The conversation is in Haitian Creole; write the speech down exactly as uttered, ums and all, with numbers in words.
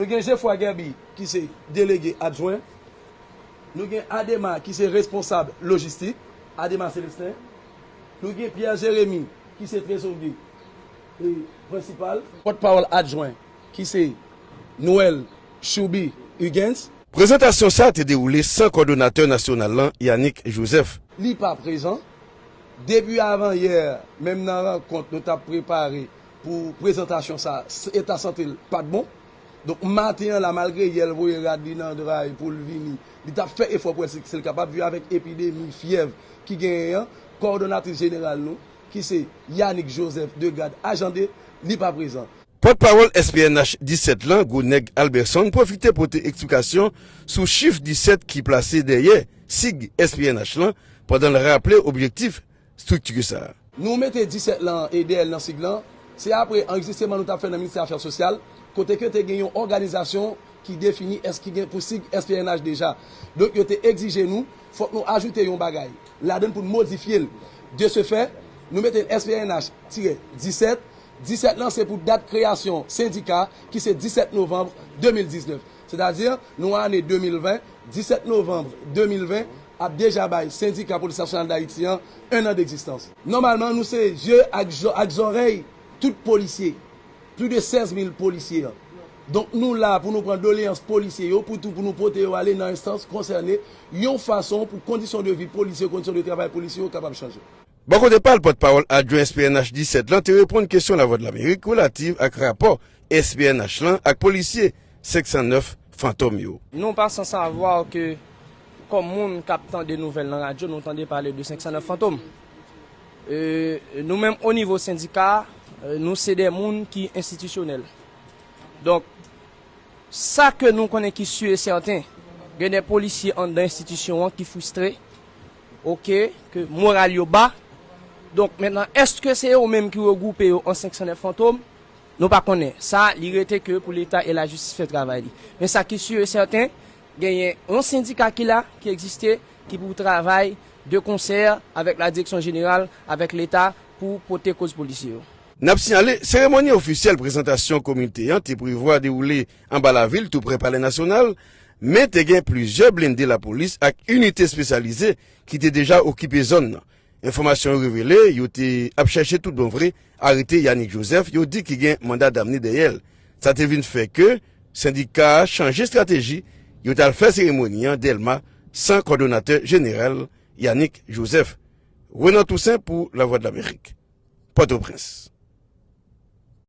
Nou gen Jeffroy Guerby, ki se delege adjwen. Nou gen Adema, ki se responsab lojistik, Adema Célestin. Nou gen Pierre Jérémy, ki se trezorye e prensipal. Pòtpawòl adjwen, ki se Noël Chouby Huguens. Prezantasyon sa a te dewoule san kòdonatè nasyonal lan, Yanick Joseph. Li pa prezan. Depi avanyè, menm nan rankont nou t ap prepare pou prezantasyon sa, s-, eta sante l pa t bon. Donk, maten an la, malgre yè l voye rad li nan dra pou l vini, li t ap fè efò pou wè si, si l kapab, vi avèk epidemi fyèv ki genyen an, kòdonatris jeneral nou, ki se Yanick Joseph Degade Ajande, li pa prezan. Pòtpawòl S P N H disèt lan, Gwo Nèg Alberson, pwofite pote eksplikasyon sou chif disèt ki plase dèyè sig S P N H lan, pandan l raple objektif estrikti sa a. Nou mete disèt lan e dèyè l nan sig lan, se apre anrejisteman nou t ap fè nan Ministè Afè Sosyal, kote ke te gen yon òganizasyon ki defini S, ki gen pou sig S P N H deja. Donk, yo te egzije nou, fòk nou ajoute yon bagay ladan l pou n modifye l. De ce fait, nou mete S P N H tirè disèt. Disèt lan se pou dat kreyasyon sendika, ki se disèt novanm de mil diznèf. Sètadi, nou an ane de mil ven, disèt novanm de mil ven ap deja bay Sendika Polis Nasyonal d Ayiti an en an degzistans. Nòmalman, nou se je ak zo-, ak zòrèy tout polisye, plis de sèz mil polisye an. Donk, nou la pou nou pran doleyans polisye yo, pou tou, pou nou pote yo ale nan enstans konsène, yon fason pou kondisyon de vi polisye yo, kondisyon de travay polisye yo kapab chanje. Bò kote pa l, pòtpawòl adjwen S P N H disèt lan te reponn kesyon Lavwadlamerik relativ ak rapò S P N H lan ak polisye senk san nèf Fantom yo. Nou pa san savwa ke, kòm moun k ap tande nouvèl nan radyo, nou tande pale de senk san nèf Fantom. E, nou menm, o nivo sendika, e, nou se de moun ki enstitisyonèl. Donk, sa ke nou konnen ki si e sèten, gen de polisye anndan enstitisyon an ki fristre, oke, ke moral yo ba. Donk, mentnan, èske se yo menm ki regwoupe yo an senk san nèf Fantom? Nou pa konnen. Sa, li rete ke pou Leta e lajistis fè travay li. Men sa ki si e sèten, genyen yon sendika ki la, ki egziste, ki pou travay de konsè avèk la direksyon jeneral, avèk Leta, pou pote koz polisye yo. N ap siyale, seremoni ofisyèl prezantasyon komite an te prevwa dewoule anba lavil, tou prè Palè Nasyonal, men te gen plizyè blende lapolis ak inite espesyalize ki te deja okipe zòn nan. Enfòmasyon yo revele, yo te ap chèche tout bon vre arete Yanick Joseph, yo di ki gen manda damne dèyè l. Sa te vin fè ke sendika a chanje estrateji, yo t al fè seremoni an Dèlma san kòdonatè jeneral Yanick Joseph. Renan Toussaint pou Lavwadlamerik, Pòtoprens.